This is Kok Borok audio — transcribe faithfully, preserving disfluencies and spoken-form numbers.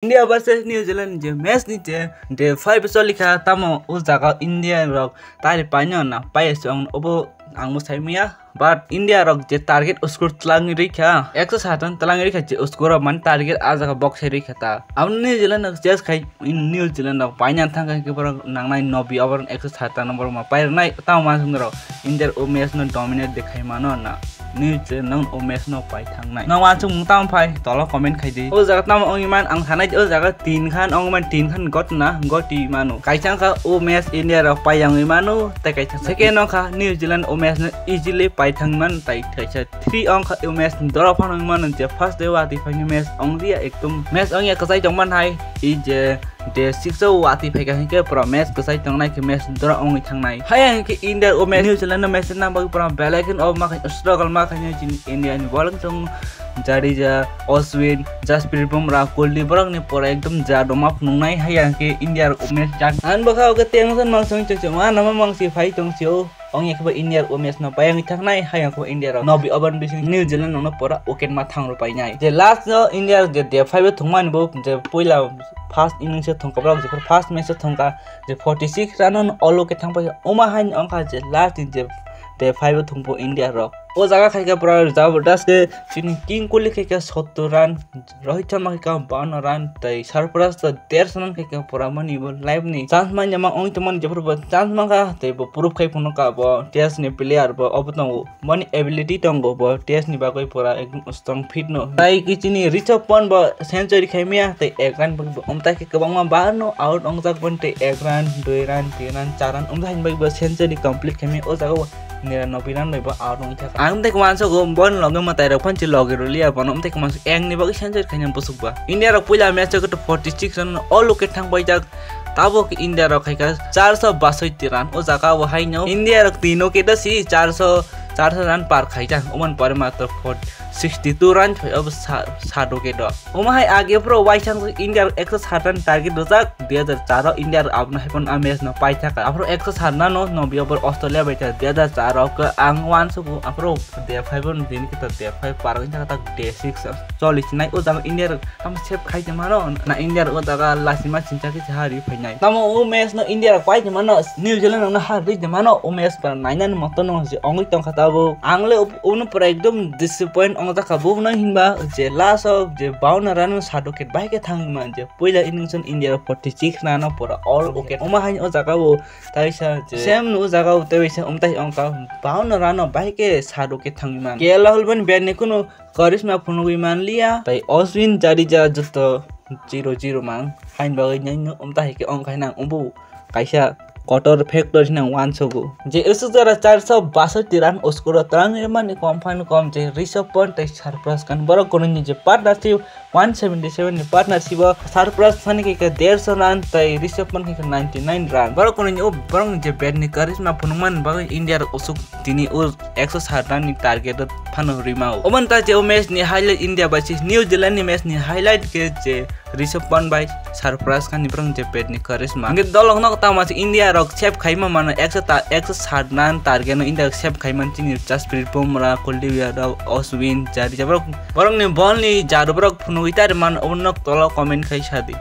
India versus New Zealand je match ni je day five choli kha, tamo o jaga India rok tari paino na pai se ong obo ang bo sai maya. But India rok je target score twlangwi rikha, ekso satan twlangwi rikha je score rok mani target a jaga bok sai rikha ta. Abo New Zealand rok chase khai, New Zealand rok paina thang khai borok nangnai nobi over ekso satan number ma pai rwnai, tamo ma sung rok India o match no dominate de khai mano na. New Zealand no o match no pai thangnai. No wansuk mung tamo phai tolo comment khai di. O jaga tamo ongwi man ang sanai o jaga tin khan ongwi man tin khan gotna goti mano. Kaisa kha o match India rok pai yangwi mano, tei kaisa second no kha New Zealand o match no easily pai thang man, tai kaisa three ong kha o match doro phano wngwi mano je first day watwi phaini match onglia ekdom match ongya kwchai tongman hai i je day six o watwi phaikha hinkhe pura match kwchai tongnai khe match doro ongwi thangnai. Haya hinkhe India o match New Zealand no match na bagwi pura belai kheno obo ma khai struggle ma khai chini India ni bowling song Jadeja, Ashwin, Jasprit Bumrah, Kuldeep borok ni pura ekdom ja doma phunuknai haya hinkhe India o match jak. Ang bwkha o khe tension mang song chong chong ma nama mang si phai tong sio. Ong ya khe bo India o match no pai wngwi thangknai, hai ya khe bo India rok nobi over bising New Zealand rok no pura wicket ma thang rw painai. Je last no India rok je day five o thwngmani bo je puila first innings o thwngkha borok je first match o thwngkha je forty six run no all wicket thang paikha. Oma hai ni ongkha je last ni je day five o thwngbo India rok. O jaga khai kha pura jabardast khe chini King Kohli khai kha sottor run. Rohit Sharma khe kha bawanno run tei Sarfaraz to derso run khe kha pura mani bo life ni chance manya ma ong tongmani jephuru bo chance mankha tei bo proof khai phunukha bo test ni player bo obo tongo, mani ability tongo bo test ni bagwi pura ekdom strong fit no. Tai kichini Rishabh Pant bo century khai maya tei ek run bo omtai khe kwbangma bawanno out ongjak bo tei ek run, dui run, tin run, char run omjak hai bagwi bo century complete khai maya o jaga o. Nira no binan bai bo out wngwi thaka. Ang tei kwanso go bon loge mwtai rok phan chi loge rw liya bono, tei kwanso eng ni bagwi century khaina bwswk ba. India rok puila match o khe forty six run all wicket thang paijak. Tabuk India rok khai kha charso basoi ti run. O jaga o haino India rok tino khe da si charso, charso run par khaijak. Oman pore matro sixty two run phai obo sa, sat wicket o. Omo hai age phuru waisang India ekso sat run target rwjak, dui hajar char o India abono hai phano a match no paithaka. Aphuru ekso sat run no nobi over Australia bai ta dui hajar char o khe ang uansugo, aphuru day five o din kita day five par wngkha tak day six o choli chinai. O jaga India rok tamo save khai tongmano, na India rok o jaga lasima chincha khe hari phainai. Tamo o match no India rok pai tongmano, New Zealand rok no har ri tongmano, o match para nainani moto no je ongwi tongkha tabuk. Ang le ub-, uno pura ekdom disappoint ongjakha, bo no hinba je last o je bawanno run o sat wicket bai khe thangwi man je puila innings o India rok forty six run o pura all wicket. Omo hai o jaga o taisa je same no o jaga o taisa umtai ongkha bawanno run o bai khe sat wicket thangwi man. K L Rahul boni bat ni kunu karisma phunugwi manliya. Tai Ashwin Jadeja joto zero zero mang. Hain bagwi nang no umta hai khe ong khai nang umbu kaisa kotor factor hinang uansugo. Je usuk jora charso basoi ti run score o twlang rimani kom phan kom je Rishabh Pant tei Sarfaraz Khan. Borok kunui ni je partnership one seventy seven ni partnership o Sarfaraz Khan khe khe derso run tei Rishabh Pant khe khe ninety nine run. Borok kunui ni o borok ni je bat ni karisma phunukmani bagwi India rok usuk tini o ekso sat run ni target o phano rwima o. Omo wngkha je o match ni highlight India bai se New Zealand ni match ni highlight khe je Rishabh Pant bai Sarfaraz Khan ni borok je bat ni karisma. Hingke dolok no tamo se India rok save khaima mano ekso ta, ekso sat run target no India rok save khaima chini Jasprit Bumrah, Kuldeep Yadav, Ashwin, Jadeja borok, borok ni ball ni jaru borok phunugwi tari man obo nok tolo comment khai sadi.